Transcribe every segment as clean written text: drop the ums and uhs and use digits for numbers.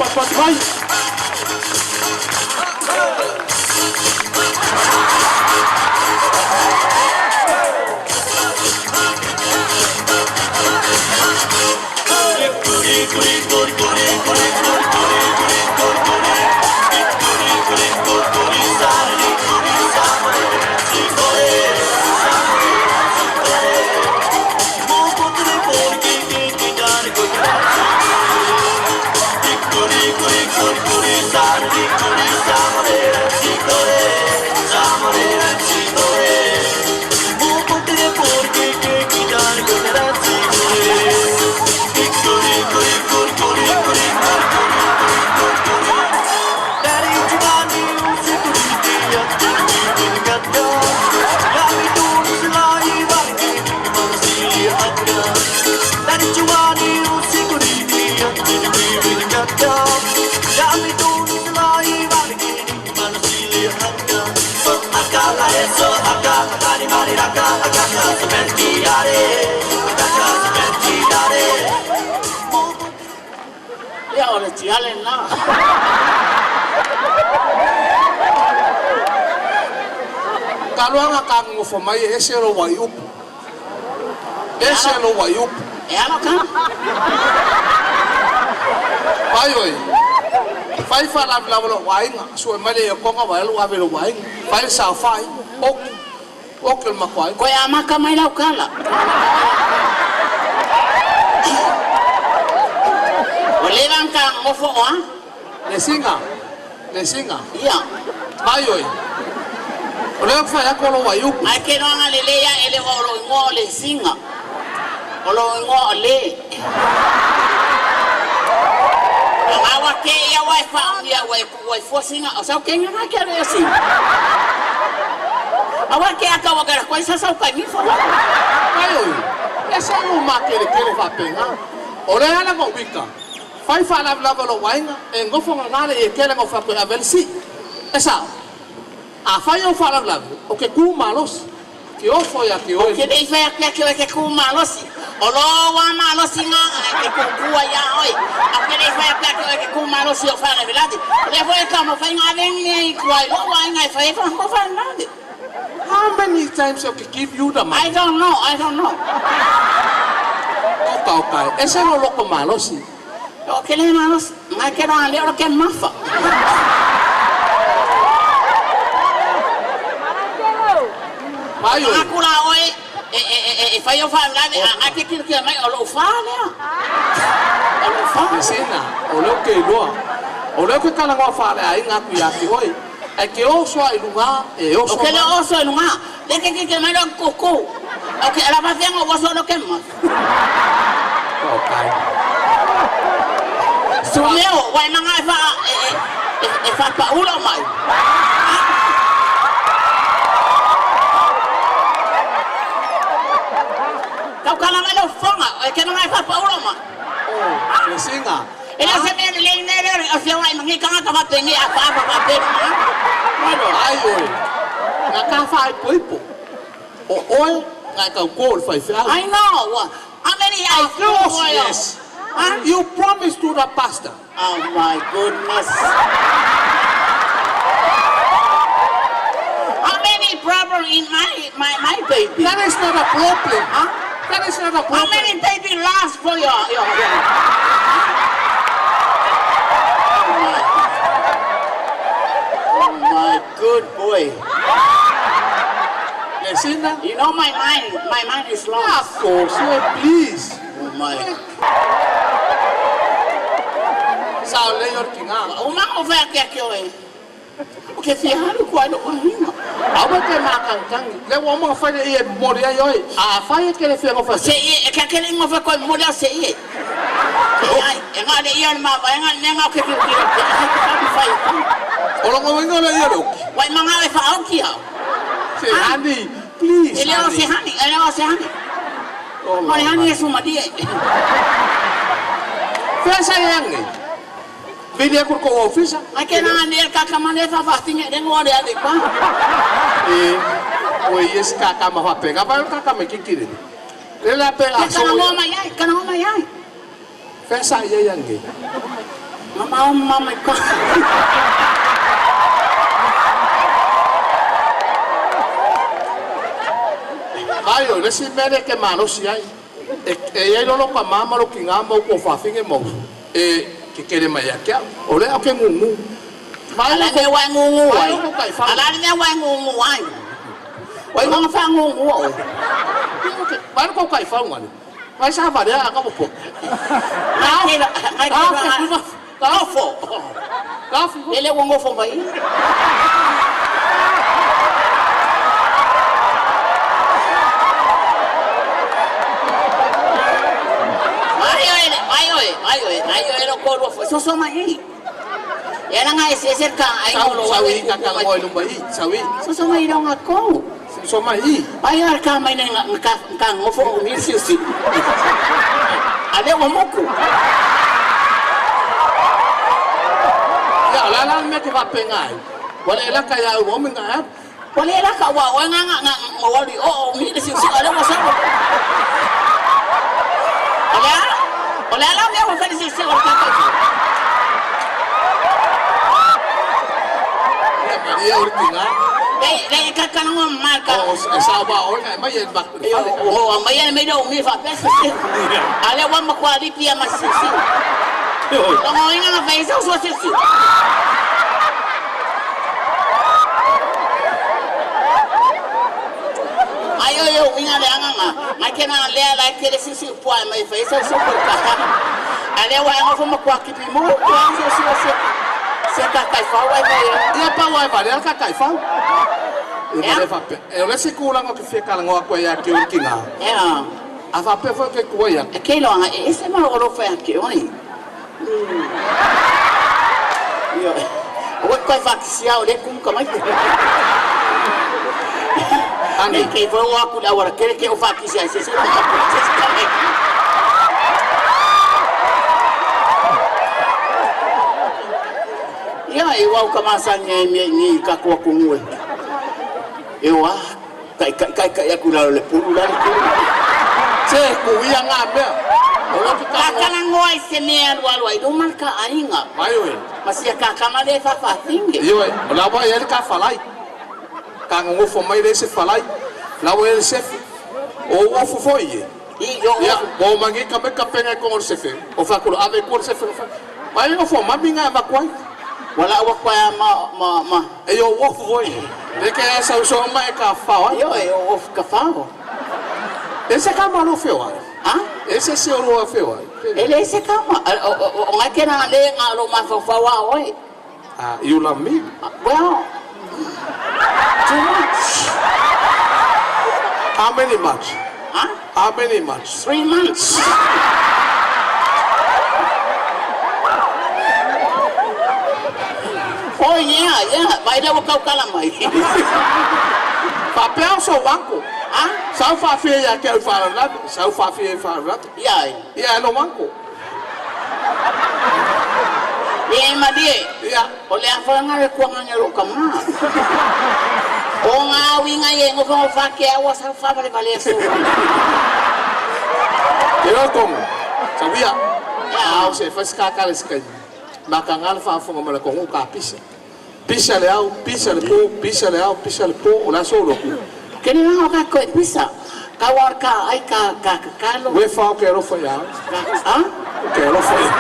atu atu mai. Ia o le tiale lena. Taluaga ka gogofo mai e ese lou aiupu. Ese lou aiupu. E alo ka. Fai oe. Fai faalavelave o lou aiga, sue mai le iokoga ua alu ave i lou aiga. Fai le saofai, oki, oki o le matou aiga. Koe amata mai lau tala. Ua leva ona ta nofo o a? Le singa, le singa. Ia. Mai oe. O lea ou te fai atu o lou aiupu. Ae ke noaga lelei ae le o lou igoa o le singa. O lou igoa o le. Anga ua ke ia ua e whaongia ua e ku ua e fua singa o sau kenga nga ke ale singa. Aua ke aka ua kera koe sa sau kai mi fo. Mai oe. E se lou makelepele faapena. O le ala na ou ika. Fai faalavelave o lou aiga, e nofo gaga le iekele na ou fai atu e ave ai le sii. E sao. Afai ou faalavelave, o ke ku malosi, ke ofo ia te oe. Ou te le i fai atu ia te oe ke ku malosi. O lou a malosi ga e ke kukua ia oe. A ou te le i fai atu ia te oe ke ku malosi o faalavelave. O lea foi e taumafai ga ave mea i tua i lou aiga e fai ai faalavelave. How many times I can give you the money? I don't know, I don't know. Oka oka e ese lou loko malosi. O ke le malosi, mai ke roa lea o ke mafa. Mai oe. Aku la oe e, e, e, e fai au faalavelave, a ngai ke kilokilo mai o lou fa lea. O lou fa. Sina, o lea ou te iloa. O lea ou te talanoa faaleaiga atu ia te oe. Ae ke oso a i luga, e oso O ke le mai. oso i luga, le ke kike mai lo kuku. O ke ala fafenga o oso lo ke ma. Okay. Sumeo, wai manga e fa e e e fa paula mai. Tau kana mai lo fonga, e ke manga e fa paula mai. Oh, le singa. E le o se mea lelei nei lea o le afioga i mangi tagata faapeni a faafa faapeni ma Malo. Ai oe, na ka faaipoipo, o oe na e tauto i le faifeau. I know. How many I Of course, yes. Huh? You promise to the pastor. Oh my goodness. How many problem in my my my baby? That is not a problem. Huh? That is not a How problem. many baby lost for your Oh my good boy. Le sina? You know my mind, my mind is lost. Of course, yeah, please. Oh my. Sao lei o le tiga. Ua uma ona fai ake ake oe. O ke fia alu koa i lou aiga. Aua e te mātagitagi. Lea ua uma ona fai le ie e momoli ai oe. A fai e te le fia nofo Se ie, e ke ake le ingoa fai koe momoli au se ie. E ai, e nga le ia o le mavaega le mea nga o ke kilokilo ke ai ke tau fai e tau. O lona uiga o le ia o le oki. Ua i mangao e faaoki au. Se honey, please E le o se honey. honey, e le o se honey. Oh, O le honey e sumalie. Fea sa e age? Vili aku i le tou ofisa. Ai ke nanga ni el kaka mane fa fa tinge le ngoa le ale pa. E, o e yes kaka ma fa pega va kaka me kiki le. Le la pega Ke so. kana ngoa mai ai, kana ngoa mai ai. Fea sa ia ia nge. Nga ma mai ka. Vai o le si mea ke malosi ai. E iai lolo ka mama lo ki ngā mau ko whawhinge mau. E ke kere mai a kia. O le au ke ngungu. Vai Ala lo me wa ngungu Vai ai. lo ko kai whau. Ala me wa ngungu ai. Wai nga fa ngungu o. Vai lo ko kai whau ngani. Vai sa wharea anga mo po. Ngai ke ngai Ka ke whiwa. Ka Ngofo. Ka whiwa. Ele wa ngofo mai. Mai oi, mai oi, mai oi, mai oi lo ko lo so so mai. Era ngai se se ka ai Sau lo sau i ka ka ngoi lumba i. Sau i. So so mai lo nga ko. So mai i. Mai ar ka mai nei nga ka ka ngofo o mi si si. Ale wa moku. Ia o la la mea te whapenga ai. Wale e laka ia au omi ngā atu. Wale la ka wa wa nga nga nga wa li o o mi si si ale wa sa. Ole ole la me wa fa si si o ka ka. Ia maria o ki ngā. Le le ka ka ngo ma ka. O e sao ba o ngai mai e bak. Yo o mai e me do mi fa pe si si. Ale wa ma kwa li pia ma si si. Lo ngo inga nga fa so so si si. Ai yo yo inga le anga nga. Mai ke na le la ke le si si po mai fa so so ko ka. Ale wa ngo fa ma kwa ki pi mo ko si si si. Se ka kai fa wa mai. Ia pa wa e vale ka kai whau. E vale whape. E o le se kūlanga ki whia kalangoa koe ia ki o ki ngā. Yeah. A whape fo ke kua ia. E ke loanga e se ma o lo fa ke oi. Yo. O ko fa ki sia o le kum ka mai. Ani. E ke fo wa ku la wa ke ke o fa ki sia se se ka se ka mai. Ia e wau ka masa nge me ni ka ko ku ngue. E wa kai kai kai kai aku la le puru la le puru. Se ku ia ngā mea. O lo ki Ka ka kana ngoa i se mea alu alu ai luma ka ainga. Mai oe. Masia ka kama le fa fa finge. Io e, o la wa e le ka whalai. Ka ngongofo mai le se whalai. La wa e le sefe. O o fofo i e. I yo Ia, mo mangi ka me ka penga ko ngol sefe. O fa kulo ave ko sefe. Mai o fo mami ngā vakuai. wala wa kwa ma ma ma. E yo o fofo i e. Le ke sa uso mai ka whao. Yo e o ka fa. E se ka malo feo ai. Ha? E se se o roa feo ai. E le se kama o ngai ke na le nga lo ma fa fa wa oi. Ah, you love me? Well, too much. How many much? Huh? How many much? 3 months. Oh yeah, yeah. Mai le wa kau kala mai. Whapea so wanko. Ha? Sau whawhia ia ke au whaararata. Sau whawhia i whaararata. Yeah. Ia e lo wanko. Le ma die. Ia. O le awhanga le kuanga nge ro kama. O ngā winga ye ngo whango whake awa sa whawale wale so. Te rau kongo. Sa wia. Ia. Au se whasi kakale skai. Maka ngala whaafonga mala kongo ka pisa. Pisa le au, pisa le pō, pisa le au, pisa le pō, o la so loku. Kene ngā ka koe pisa. Ka war ka ai ka ka ka kalo. We whao ke alofa ia au. Ha? Ke alofa ia.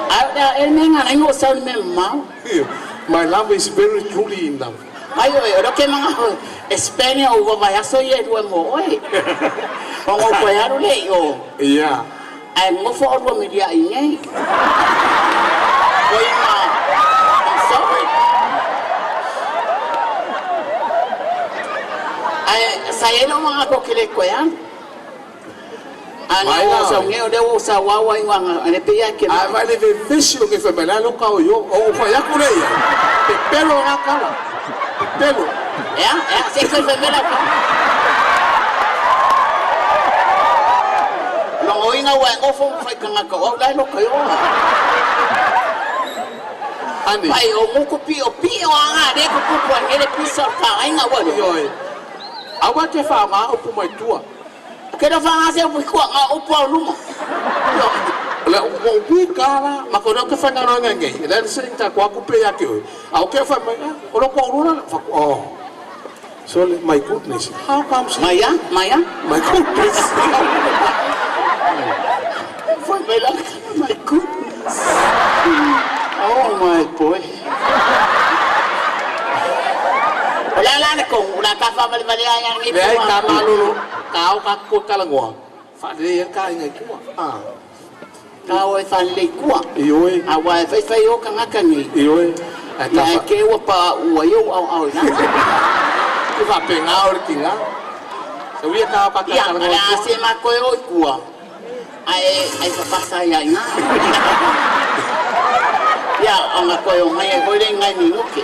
Ai e me ngā ngo sa me mau. My love is very truly in love. Ai oi, ro ke mga Espanya o wa vai so ye rua mo oi. O ngo koe aru le o. Ia. Ai ngo fo rua me dia i nei. Koi ma. I'm sorry. Ai sa e no mga ko kele koe an. Ana Mai o la sa oi. nge o le o sa wa wa inga ane pe ia ke. Ai vai le vesi o ke whamela lo ka o yo. O whai aku le ia. Pe pelo ngā kala. Pe pelo. Ya, ya, se koe whamela ka. Longo inga wa ngo fo fai kanga ka o lai lo ka yo. Ani. Pai o muku pi o pi o anga re ko ku ko hele pisa ka ainga wa lo. Ioi. Awa te wha ngā upu mai tua. Ke no fa se ku ko nga upu au luma. O le ua wika la, ma ko ke whanga roa ngai. Le se ta kwa ku pe ya ke oi. A o ke wha mai, o lo ko uru la. Oh. So my goodness. How comes Maia, maia. My goodness. Foi mai la, my goodness. Oh my boy. O le ala le kongu, la ka fa vale vale ai ngi. Le ai ka malolo, ka o ka ko kalangoa. Fa le ka inga kua. Ah. Ka o e fa le kua. I oi. A wa e fai fai o ka ngaka ni. I oi. Ai ka Ia fa. Ke ua pa ua iau au au ina. Ki fa pe ngā o le kinga. Se uia ka o ka Ia, kalangoa. ala se ma koe o i kua. Ai ai fa pasa ia ina. Ia, o ngā koe o mai e hoi le ngai ni nuke.